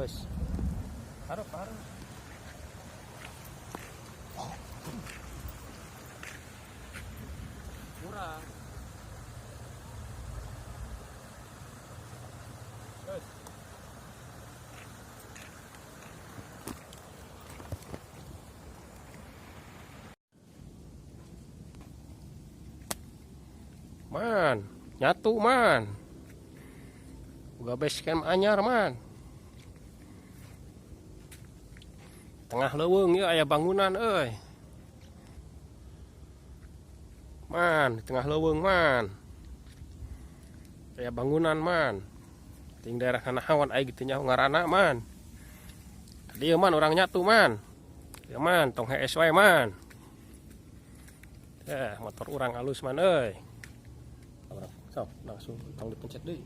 Terus. Harap, harap. Kurang. Terus. Man, nyatu man. Uga base camp anyar man. Tengah leuweung ieu aya bangunan euy. Man, di tengah leuweung man. Aya bangunan man. Ting daerah nanahawan aing gitu nyaho ngaranna man. Tadi man urang nyatu man. Ieu man tong hees wae man. Motor urang alus man euy. Sok langsung tong dipencet deui.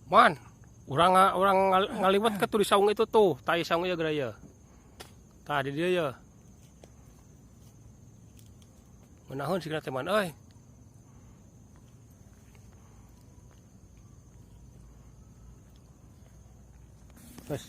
Man, orang ngaliwat ke tuh di saung itu tuh, tai saung ya geraya. Tah di dia ya. Meunahun sigana teh man euy. Terus.